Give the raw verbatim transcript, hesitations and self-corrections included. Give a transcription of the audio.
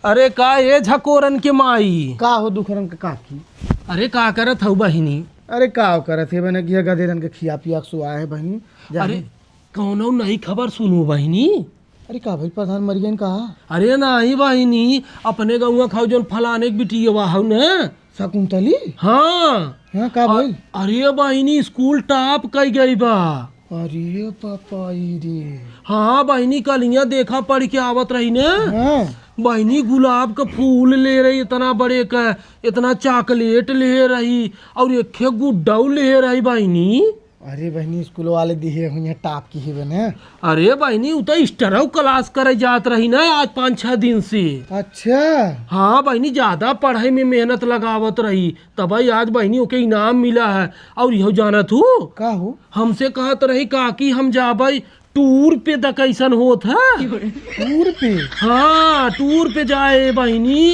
अरे का ए झकोरन के माई? का हो दुखरन के काकी? अरे का करत हऊ बहिनी? अरे का करत हे बहिनी, कि गदेरन के खिया पिया के सुआ है बहिनी। जा अरे बहिनी। कौनो नई खबर सुनू बहिनी? अरे का भइल प्रधान मरियन का? अरे नाही बहिनी, अपने गौवा खाऊ जौन फलाने के बिटियवा हऊ न। शकुंतली? हाँ। हाँ, का अ-, भइल? अरे बहिनी, स्कूल टॉप कई गई बा। अरे पापा ई रे। हाँ बहिनी, कलिया देखा पढ़ के आवत रही ने। हाँ। बहिनी गुलाब का फूल ले रही, इतना बड़े का, इतना चॉकलेट ले रही, और एक गुड्डा ले रही बहिनी। अरे बहिनी, स्कूल वाले दिहे हुई हैं टॉप की ही बने। अरे बहिनी, उ तो स्टरव क्लास करे जात रही ना आज पाँच छह दिन से। अच्छा। हाँ बहिनी, ज्यादा पढ़ाई में मेहनत लगावत रही, तबई आज बहिनी ओके इनाम मिला है। और यह जानत हू? का हो? हमसे कहत रही, "काकी, हम जाबई टूर पे, द कैसन होत है?" टूर पे? हाँ, टूर पे जाए बहिनी।